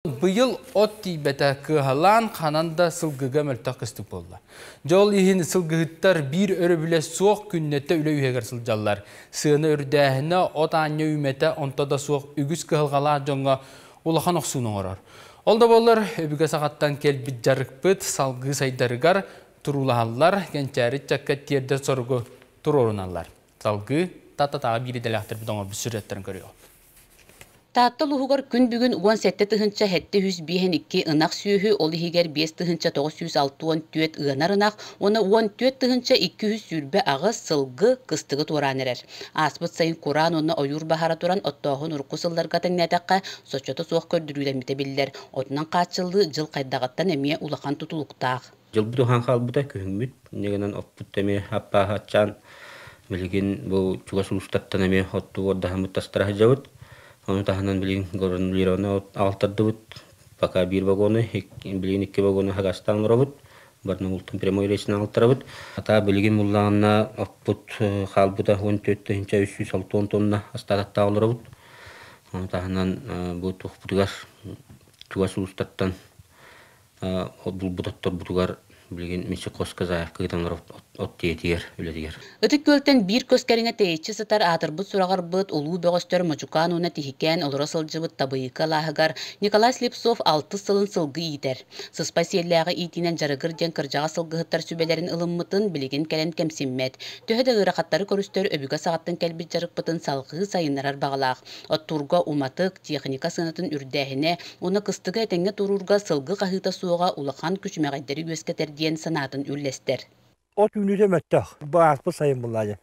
Быйыл от тиийбэтэ кыаһалаан ханан да сылгыга мөлтөх кыстык буолла. Дьол иһин сылгыһыттар биир өрөбүлэ суох күннэтэ үлэ үһэгэр сылдьаллар. Сыана үрдээһинэ, от аанньа үүмэтэ онто да суох үгүс кыһалҕалаах дьоҥҥо улахан охсууну оҥорор. Ол да буоллар, өбүгэ саҕаттан кэлбит дьарыкпыт салгыы сайдарыгар туруулаһаллар, кэнчээри ыччакка тиэрдэр соругу туруоруналлар. Салгыы Тааттатааҕы биир идэлээхтэрбит оҥорбут сюжеттарын көрүөҕүҥ. Таатта улууһугар күн бүгүн 17 752 ынах сүөһү, ол иһигэр 5964 ыанар ынах уонна 14 228 сылгы кыстыгы туораан эрэр. Ааспыт сайын кураан уонна ойуур баһаара туран оттооһун урукку сылларга тэҥнээтэххэ соччото суох көрдөрүүлэммитэ биллэр. Отунан хааччыллыы дьыл хайдаҕыттан эмиэ улахан тутулуктаах. Дьылбыт уһаан хаалбыта, күһүммүт инньэ оппут эмиэ аппааһы аччаан билигин бу чугас улуустартан эмиэ оттуу уордаһаммыт тастара сылдьабыт. Ону таһынан билигин гранулированный аҕалтардыбыт. Пока биир вагону, билигин икки вагону хагастаан олоробут. Барнаултан прямой рейсинэн аҕалтарабыт. Ата билигин буллаҕына оппут хаалбыта 14 360 тонна астаататтаах олоробут. Ону таһынан бу тухпутугар чугас улуустартан булбут отторбутугар билигин Минсельхозка заявка ыытан от тиэтигэр үлэтигэр. Ытык Күөлтэн биир көс кэриҥэ тэйиччи сытар аатырбыт сураҕырбыт улуу бөҕөстөр Модьукаан уонна Тиһикээн олоро сылдьыбыт Табыйыка алааһыгар Николай Слепцов алтыс сылын сылгы иитэр. Сыспай сиэллээҕи иитиинэн дьарыгыр диэн кырдьаҕас сылгыһыттар сүбэлэрин ылыммытын билигин кэлэн кэмсиммэт. Төһө да ыарахаттары көрүстэр өбүгэ саҕаттан кэлбит дьарыкпытын салҕыы сайыннарар баҕалаах. Оттуурга уматык, техника сыанатын үрдээһинэ уонна кыстыгы этэҥҥэ туруурга сылгы хаһыыта суоҕа улахан күчүмэҕэйдэри үөскэтэр диэн санаатын үллэстэр. От үүнүүтэ мөлтөх. Бааспыт сайын буллаадьа.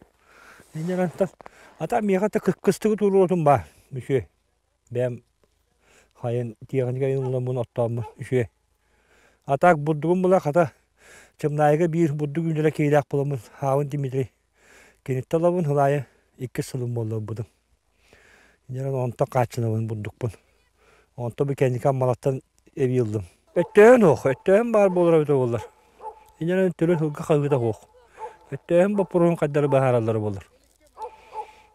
Инньэ ата миэхэ да кыстыгы туруотум баар. Үчүгэй. Бэйэм хайын тиэхиньикэ ылламмын оттооммун үчүгэй. А так бурдугум була хата Чымнаайыга биир бурдук үүнэрэ киилээх буламмын Хаабын Дмитрий киниттэн ылабын сыл иккис сылым буолла ылбытым. Инньэ онтон хааччынабын бурдукпун. Онтон бу кэнники Аммалаттан эбии ыллым. Өттөөн суох, өттөөн баар буолара эбитэ буоллар. Инньэ төлө сылга хаһыыта суох. Өттөөн боппуруоһун хайдары быһаараллара буоллар.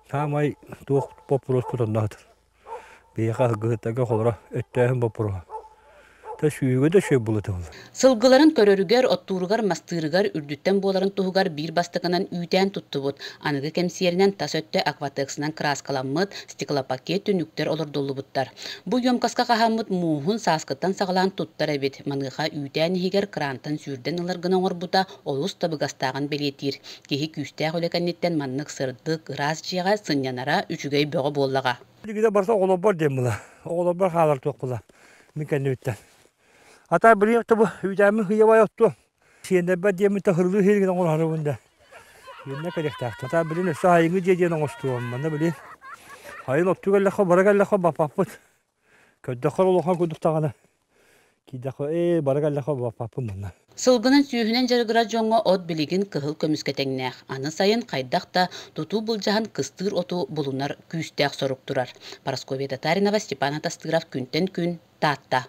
Саамай туох боппуруоспут онно сытар. Биһиэхэ аһыгыһыттарга холоро өттөөһүн боппуруоһа. Та сүүһүгэ да үчүгэй буолуо этэ буоллар. Сылгыларын көрөрүгэр, оттууругар, мастыырыгар үрдүттэн буоларын туһугар биир бастакынан үүтээн туттубут. Аныгы кэмсиэринэн тас өттө акватексынан кырааскаламмыт, стеклопакет түннүктэр олордуллубуттар. Бу емкоска хаһааммыт мууһун сааскыттан саҕалаан туттар эбит. Маныаха үүтээн иһигэр крантан сүүрдэн ылар гына оҥорбута олус табыгастааҕын бэлиэтиир. Киһи күүстээх үлэ кэнниттэн маннык сырдык, ыраас дьиэҕэ сынньанара үчүгэй бөҕө буоллаҕа. Билигин барыта оҕолорбор диэн була. Оҕолорбор хаалар туох була. Мин кэннибиттэн. Ата билигин бу үүтээммин хыйабай оттуом. Сиэннэрбэр диэммин хырылыы сиэригин оҥороһорубун да. Сиэннэр кэлиэхтээхтэр. Ата билин өссө айыҥы дьиэ диэн оҥостуом. Манна билин айын оттуу кэллэххэ бара кэллэххэ баппаппыт. Көрдөххө улахан курдук даҕаны киирдэххэ ээ бара кэллэххэ баппаппын манна. Сылгынан сүүһүнэн дьарыгырар дьоҥҥо от билигин кыһыл көмүскэ тэҥнээх. Аны сайын хайдах да тутуу былдьаһан кыстыыр оту булунар күүстээх сорук турар. Парасковья Татаринова, Степан Атастыров күнтэн күн Таатта.